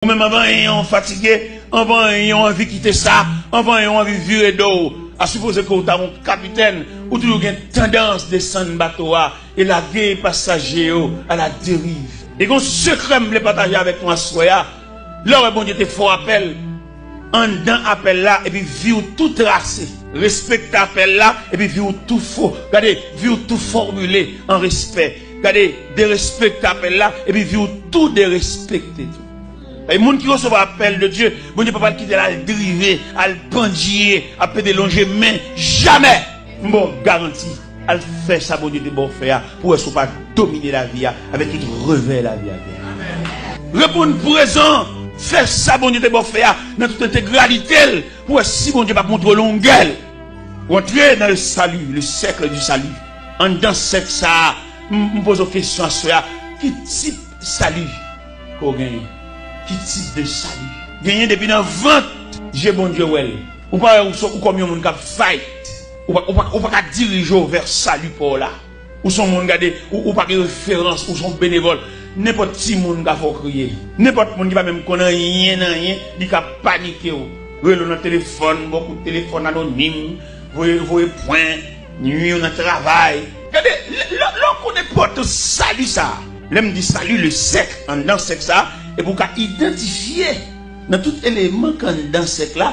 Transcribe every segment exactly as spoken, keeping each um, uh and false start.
Ou menm anvan yon fatige, anvan yon anvi kite sa, anvan yon anvi vire do w. A sipoze ke w ta yon kapitèn, ou toujou gen tandans desann bato a e lage pasaje yo a la deriv. E gon sekrè m vle pataje avèk nou aswè a. Lè w wè Bondye te fè w apèl, anndan apèl la, epi vi w tou trase. Respekte apèl la, epi vi w tou fo. Gade, vi w tou fòmile an respè. Gade, derespekte apèl la, epi vi w tou derespekte tou. E moun ki resevwa apèl de Dye, Bondye pa pral kite l al drive, al pandye, ap pede lonje men, jamè. M ba w garanti, al fè sa Bondye te ba w fè a, pou wè si w pa domine lavi a, avèk tout revè lavi a gen. Reponn prezan, fè sa Bondye te ba w fè a, nan tout entegralite l, pou wè si Bondye p ap montre w longè l. Ou antre nan le salut, le cercle du salut. Anndan sèk sa a, m, m poze w kesyon aswè a, ki tip sali ke w genyen? Ki tip de sali? Genyen depi nan vant, je Bondye wè l. Ou pa wè ou, se, ou kòm yon moun k ap fight. Ou pa, ou pa, ou pa ka dirije w vè sali pa w la. Ou se yon moun, gade, ou, ou pa gen referans, ou se yon benevòl. Nenpòt timoun ka fè w kriye. Nenpòt moun ki pa menm konn anyen nan anyen, li ka panike w. Rele w nan telefòn, ba w kout telefòn anonim, voye, voye pwen, nwi w nan travay. Gade, lè, lè, lè w konn enpòtans sali sa a. Lè m di sali, le sèk, anndan sèk sa a, epi w ka idantifye nan tout eleman k anndan sèk la,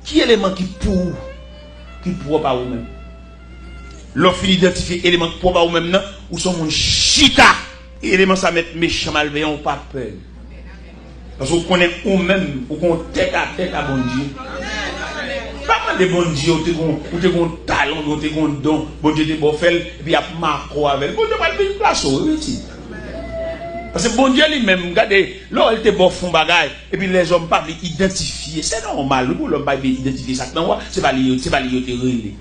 ki eleman ki pou ou, ki pwòp a ou menm. Lè w fin idantifye eleman k pwòp a ou menm nan, ou se yon moun chita. E eleman sa mèt mechan malveyan, ou pa pè. Paske ou konnen ou menm, ou gon tèt a tèt a Bondye. Pa mande Bondye, ou te gon, ou te gon talan, ou te gon don, Bondye te ba w fè l, epi ap make w avè l. Bondye pral vin plase w, wi, pitit. Paske Bondye li menm, gade, lè w wè l te ba w fè yon bagay, epi lèzòm pa vle idantifye. Se nòmal, wi, pou lòm pa vle idantifye sa k nan ou a, se pa li yo, se pa li yo te rele.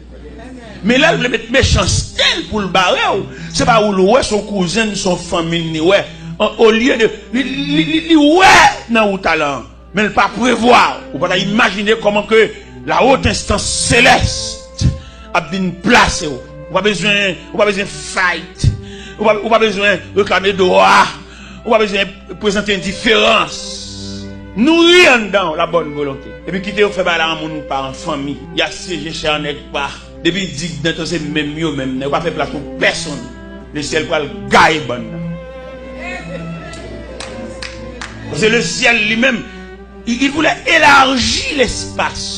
Men lè l vle met mechanste l pou l bare w, se pa ou l wè, se yon kouzen l, se yon fanmi l li wè. An, olye de, li, li, li, li wè nan ou talan an, men l pa prevwa. Ou pa ta imajine kòman ke la haute instance céleste ap vin plase w. Ou pa bezwen, ou pa bezwen fight. Ou pa, ou pa bezwen reklame dwa. Ou pa bezwen prezante endiferans. Nouri anndan w la bonne volonté. Epi kite yo fè bagay la an moun pa, an fanmi. Y asyeje chè an nèg pa. Depi digdantan se menm yo menm, nèg pa fè plas pou pèsonn. Le syèl pral gaye bann nan. Paske le syèl li menm, il, il voulait élargir l'espace.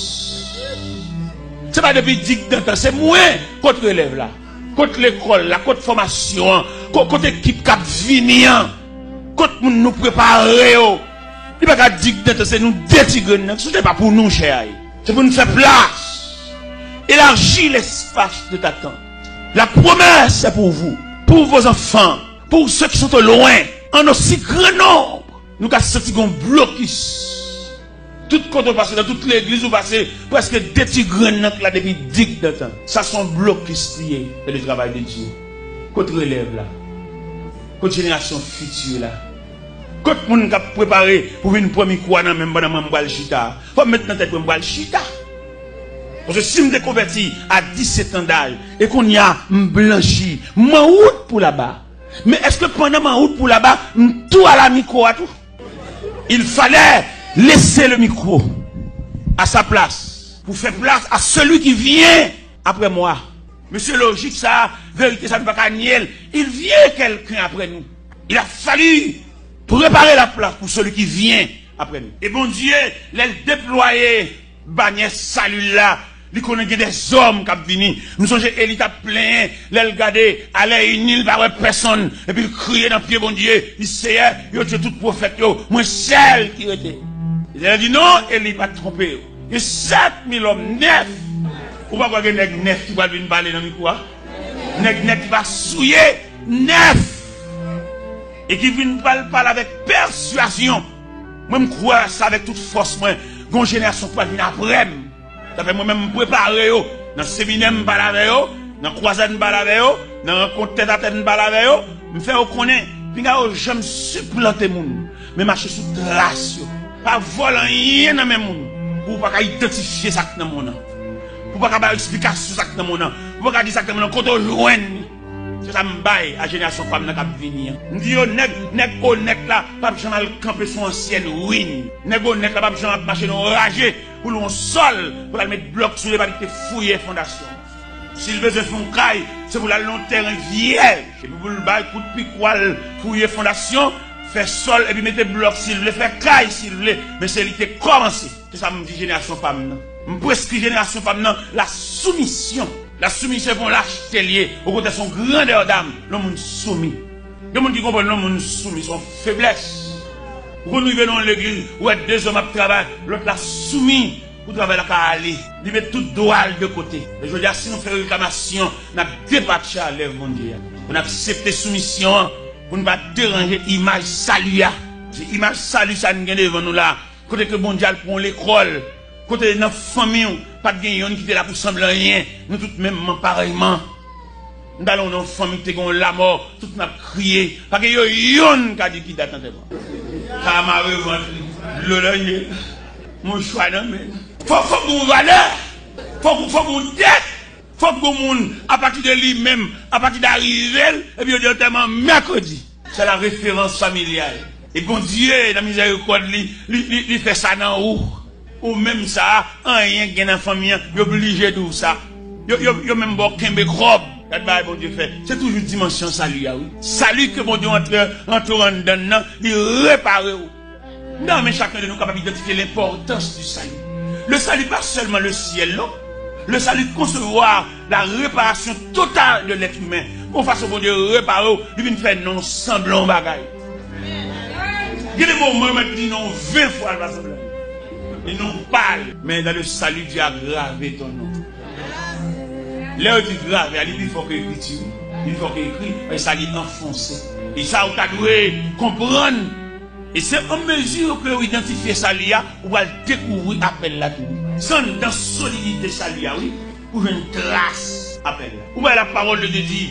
Se pa depi digdantan, se mwen kot relèv la, kot lekòl la, kot fòmasyon an, ko-, kot ekip k ap vini an, kot moun nou prepare yo. Li pa ka digdantan, se nou de ti grenn nan. Se pa pou nou chè a ye. Se pou n fè plas. Élargis l'espace de ta tente. La promesse est pour vous, pour vos enfants, pour ceux qui sont au loin, en aussi grand nombre. Nou ka santi gon blokis. Tout kote w pase, nan tout legliz ou pase, prèske de ti grenn nan k la depi digdantan. Sa se yon blokis li ye, dans le travail de Dieu. Kot relèv la? Kot jenerasyon fiti la? Kot moun k ap prepare pou vin pran mikwo a nan men m pandan mwen m pral chita? Fò m met nan tèt mwen m pral chita. Paske si m te konvèti a disèt an daj, e kounye a m blanchi, m an wout pou laba. Men èske pandan m an wout pou laba, m tou al a mikwo a tou? Il fallait laisser le micro à sa place pour faire place à celui qui vient après moi. Mesye, lojik sa, verite sa, nou pa ka nye l. Il vient quelqu'un après nous. Il a fallu préparer la place pour celui qui vient après nous. E Bondye, lè l deplwaye banyè sali l la, li konnen gen dèzòm k ap vini. M sonje Eli t ap plenyen lè l gade, alè ini, li pa wè pèsonn, epi l kriye nan pye Bondye, li, Seyè, yo tiye tout pwofèt yo, mwen sèl ki rete. Letènèl di, non, Eli, pa twonpe w. Gen sèt mil òm, nèf. Ou pa kwè gen nèg nèf ki pral vin pale nan mikwo a? Nèg nèf ki pa souye, nèf. E ki vin pral pale avèk pèswazyon. Mwen, m kwè sa avèk tout fòs mwen. Gon jenerasyon k pral vin apre m. Sa fè mwen menm, m prepare yo. Nan seminè, m pale avè yo. Nan kwazad, m pale avè yo. Nan rankont tètatèt, m pale avè yo. M fè yo konnen, pinga yo janm siplante moun, men mache sou tras yo. Pa vòlò anyen nan men moun, pou w pa ka idantifye sa k nan men w nan. Pou w pa ka bay eksplikasyon sa k nan men w nan. Pou w pa ka di sa k nan men w nan, kote w jwenn li. Se sa m bay a jenerasyon pa m nan k ap vini an. M di yo, nèg, nèg onèt la p ap janm al kanpe sou ansyèn win. Nèg onèt la p ap janm ap mache nan yon raje pou l yon sòl, pou l al met blòk sou li, epa li te fouye fondasyon. Si l bezwen fè yon kay, se pou l al nan yon tèren vyèj, epi pou l bay kout pikwa l, fouye fondasyon, fè sòl, epi mete blòk si l vle, fè kay si l vle, men se li te kòmanse. Se sa m di jenerasyon pa m nan. M preskri jenerasyon pa m nan la soumisyon. La soumisyon se pa yon lachte l ye, okontrè, se yon grandè dam lè yon moun soumi. Gen moun ki konprann lè yon moun soumi se yon feblès. Ou konn rive nan yon legliz, ou wè de zòm ap travay, lòt la soumi pou travay la ka ale. Li met tout dwa l de kote. E jodi a, si nou fè reklamasyon, n ap depatche a lèv Bondye a. Pou n aksepte soumisyon an, pou n pa deranje imaj sali a. Se imaj sali sa n gen devan nou la. Kote ke Bondye al pran w lekòl, kote nan fanmi w, pa t gen yonn ki te la pou sanble anyen, nou tout menmman, parèyman. M t al nan yon fanmi ki te gen yon lamò, tout n ap kriye, pa gen yo yonn ka di ki dat antèman. Ka mare vant li, dlo nan je l, mouchwa nan men l. Fòk, fòk gen yon valè, fòk, fòk gen yon tèt. Fòk gon moun, apati de li menm, apati de arive l, epi yo di antèman mèkredi. Se la referans familyal. E Bondye, nan mizèrikòd li, li, li, li fè sa nan ou. Ou menm sa, anyen gen nan fanmi an, yo blije di w sa. Yo, yo, yo menm ba w kenbe kòb. Gad bagay Bondye fè. Se toujou dimansyon sali a, wi. Sali ke Bondye antre, antre w anndan l nan, li repare w. M ta renmen chacun de nous capable d'identifier l'importance du salut. Le salut, pas seulement le ciel, non. Le salut, concevoir la réparation totale de l'être humain. Yon fason Bondye repare w, li vin fè non sanble yon bagay. Gen de moman, yo mèt di non ven fwa, l pa sanble. E non pa l. Men dans le salut, Dieu a gravé ton nom. Lè yo di grave a, li pi fò ke ekriti, wi. Li pi fò ke ekri, men sa li anfonse. E sa ou ta dwe konprann. E se an mezi ke ou idantifye sali a, ou pral dekouvri apèl la tou. Se anndan solidite sali a, wi, ou jwenn tras apèl la. Ou wè la parole de Dieu di,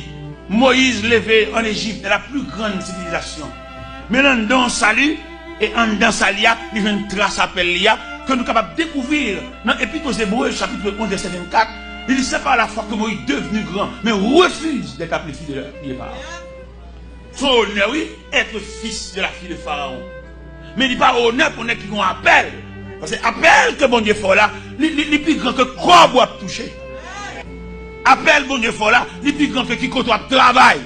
Moyiz leve an Ejip, nan la pli grann sivilizasyon. Men anndan yon sali, e anndan sali a, li jwenn tras apèl li a, ke nou kapab dekouvri nan Epit aux Hébreux, chapitre onze, verset vingt-quatre, li di, c'est par la foi que Moïse, devenu grand, mais refuse d'être appelé fils de, de Pharaon. Se yon onè, wi, être fils de la fille de Pharaon. Men li pa onè pou nèg ki gen apèl. Paske apèl ke Bondye fè w la, li, li, li pi gran ke kòb w ap touche. Apèl Bondye fè w la, li pi gran ke ki kote w ap travay.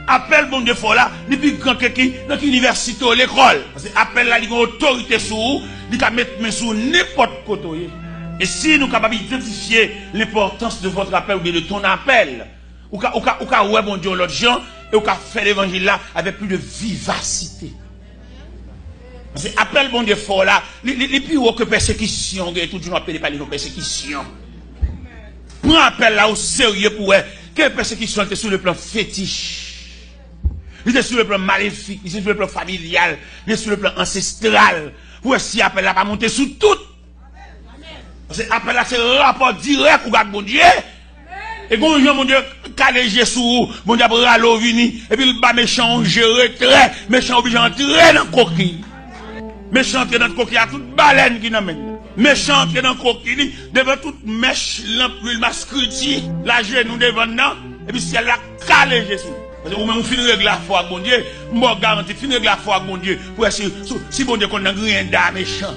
Apèl Bondye fè w la, li pi gran ke ki, nan ki inivèsite w lekòl. Paske apèl la, li gen otorite sou ou, li ka met men sou ou nenpòt kote w ye. E si nou kapab idantifye l'importance de votre appel oubyen de ton appel, ou ka, ou ka, ou ka wè Bondye yon lòt jan, e ou ka fè levanjil la avèk plis de vivasite. Paske apèl Bondye fè w la, li, li, li pi wo ke pèsekisyon, gen tout jou nou ap pede pale de pèsekisyon. Pran apèl la o serye pou wè ke pèsekisyon te sou le plan fetich. Li te sou le plan malefik, li te sou le plan familyal, li te sou le plan ansestral. Pou wè si apèl la pa monte sou tout. Paske apèl la se rapò dirèk ou gen ak Bondye. E gon jan Bondye kale je sou ou, Bondye ap rale w vini, epi l ba mechan yon je retrè, mechan oblije antre nan koki. Mechan antre nan koki a tout balèn ki nan men l. Mechan antre nan koki li, devan tout mèch, lanp, lwil, maskriti, l ajenou devan l nan, epi syèl la kale je sou li. Paske ou menm ou fin regle afè w ak Bondye, m ba w garanti, fin regle afè w ak Bondye, pou wè si, si, si Bondye konn nan griyen da mechan.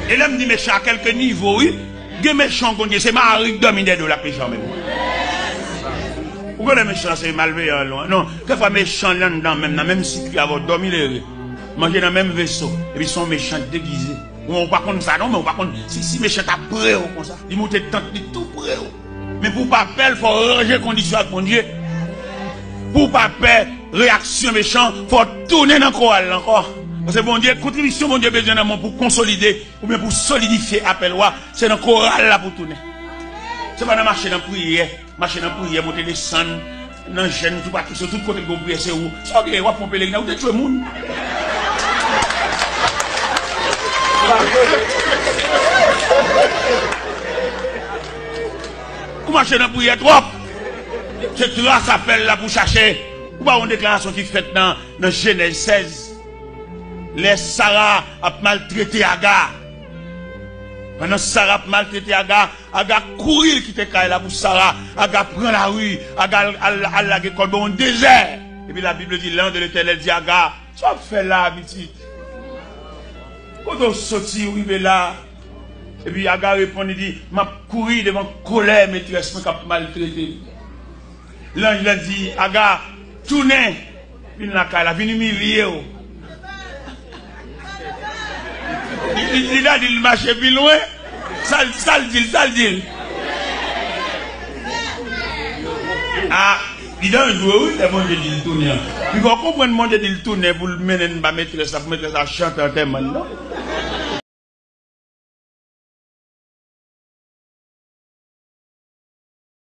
E lè m di mechan a kèlke nivo, wi. Gen mechan w konn gen, se mari k dòmi dèyè do l ap mechan menm. Ou konnen mechan se malveyan lwen. Non, kèlkefwa mechan l anndan menm, nan menm sikui avè w, dòmi lere. Manje nan menm veso, epi se yon mechan degize. Ou, ou pa konn sa non, men ou pa konn si, si mechan t ap pre w konsa. Li moute tant li tou pre w. Men pou w pa pè l, fò w ranje kondisyon ak Bondye. Pou w pa pè reyaksyon mechan, fò w tounen nan koral la ankò. Paske Bondye, kontribisyon Bondye bezwen nan men w pou konsolide, oubyen pou solidifye apèl ou a, se nan koral la pou w tounen. Se pa nan mache nan priyè, mache nan priyè, monte desann, nan jèn, toupatou, se tout kote gen yon priyè, se ou. Sa w gen, w ap pran pelegrina, ou te tchwe moun. Ou mache nan priyè twòp. Se tras apèl la pou chache. Ou pa wè yon deklarasyon ki fèt nan, nan Jenèz sèz. Lè Sara ap maltrete Aga. Pandan Sara ap maltrete Aga, Aga kouri l kite kay la pou Sara. Aga pran lari, Aga al, al, al lage kò l bò yon dezè. Epi Labib di, l'ange de l'Éternel di Aga, "Sa w ap fè la a, pitit? Kote w soti, w rive la a?" Epi Aga reponn, li di, "M ap kouri devan kolè metrès mwen k ap maltrete m." Lanj la di, "Aga, tounen, vin lakay la, vin imilye w." Li, li, li ta di l mache pi lwen. Sa l, sa l di l, sa l di l. A, li danjre wi, lè Bondye di l tounen an. Li fè w konprann Bondye di l tounen pou l mennen n ba metrès la, pou metrès la chante antèman l, non?